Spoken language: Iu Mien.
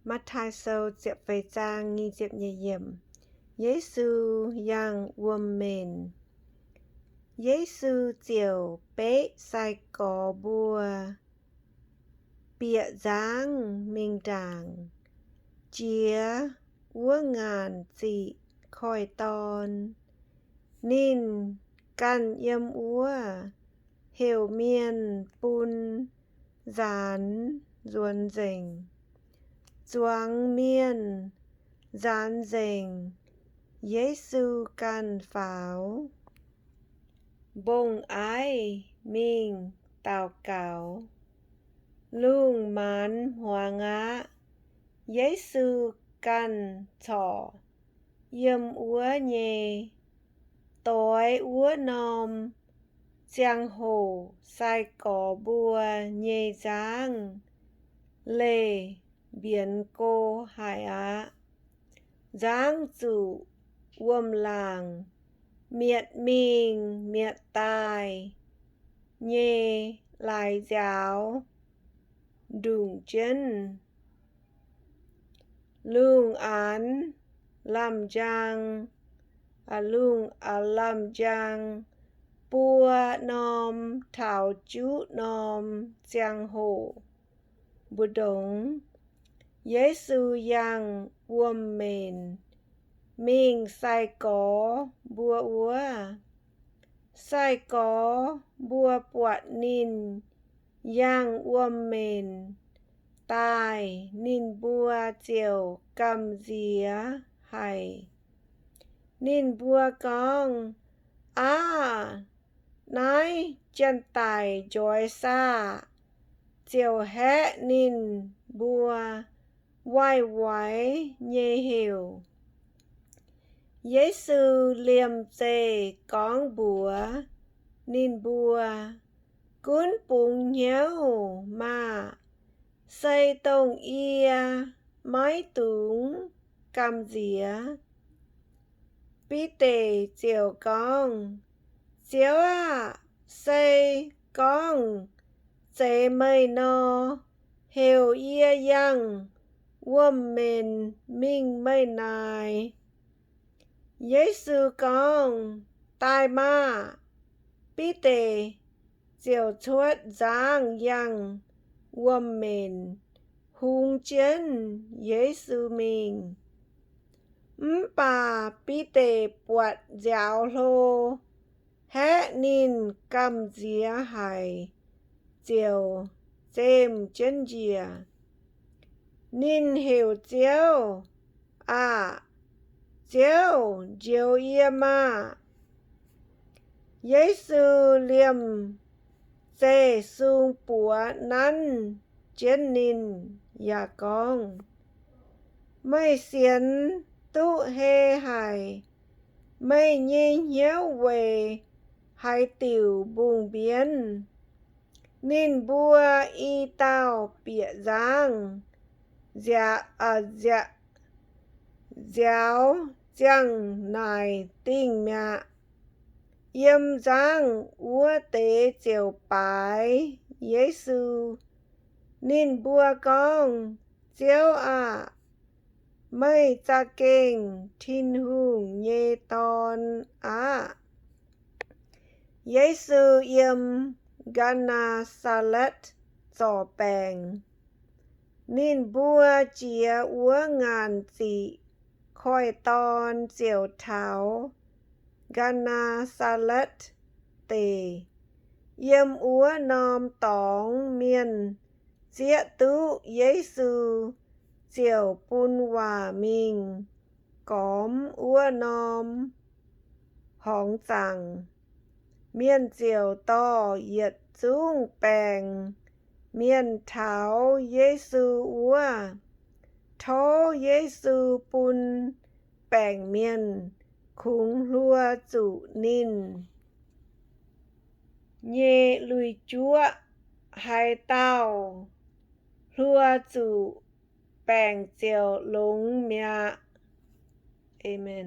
Matv^taai Sou ziepc feix zaang nyic ziepc nyeic yiemc. Yesu Yangh Wuom-Menc. Yesu ziouc beqv sai-gorx mbuo bieqc nzangv mingh ndaangc, jiex wuov ngaanc ziqc koiv-dorn. Ninh ganh yiem wuov, heuc mienh bun nzaanx nzuonx nzengc. Zuangx mienh nzaanx nzengc, Yesu ganh faaux mbong-aiv mingh daux gaux. Lungh maanz hmuangx aqv. Yesu ganh corc yiem wuov nyei. Doix wuov norm ziangh hoc sai-gorx mbuo nyei nzangv leih mbienx go haic aqv. Nzangv zuqc wuom-laangc mietc mingh mietc daaih nyei laaix nziaaux ndungc jienv. Lungh aanx lamh njang, lungh lamh njang buo norm taux juqv norm ziangh hoc mbu'ndongx, Yesu yangh wuom-menc mingh sai-gorx mbuo wuov. Sai-gorx mbuo buatc ninh yangh wuom-menc daaih, ninh mbuo ziouc gamh nziex haic. Ninh mbuo gorngv, Aav, naaiv janx-daic njoix saah? Ziouc haeqv ninh mbuo waaic-waix nyei heuc. Yesu liemh zeih gorngv mbuox ninh mbuo, Gunv bungx hnyouv maah! Se dongh yie maiv dungx gamh nziex. Bide ziouc gorngv, Ziouv aah! Se gorngv zeiz meih nor, heuc yie yangh wuom-menc mingh meih naaic. Yesu gorngv, Daaih maah! Bide ziouc cuotv nzangv yangh wuom-menc hungx jienv Yesu mingh. Mv baac Bide buatc nziaaux hlo, haeqv ninh gamh nziex haic, ziouc zemh jienv njiec. Ninh heuc, Ziouv aah! Ziouv, njoux yie maah! Yesu liemh zeih sung buoz nanv jienv ninh yaac gorngv, Meih sienx duqv hei haic. Meih nyei hnyouv weic haaix diuc mbungh mbienv? Ninh mbuo i dauh bieqc nzangv nziaaux ziangh naaic dingh mi'aqv. Yiem nzangv wuov deix ziouc baaix Yesu. Ninh mbuo gorngv, Ziouv aah! Meih za'gengh Tin-Hungh nyei Dorn aqv. Yesu yiem Gaa^naa^saa^letv zorc baengc. Ninh mbuo jiex wuov ngaanc ziqc koiv-dorn ziouc taux Gaa^naa^saa^letv Deic. Yiem wuov norm dorngx mienh zieqv duqv Yesu ziouc bun waac mingh gormx wuov norm horngz zaangc. Mienh ziouc dorh yietc zungv baengc mienh taux Yesu wuov, tov Yesu bun baengc mienh kungx hluo zuqc ninh nyei lui-juoqv. Haaix dauh hluo zuqc, baengc ziouc longx mi'aqv. Aamen.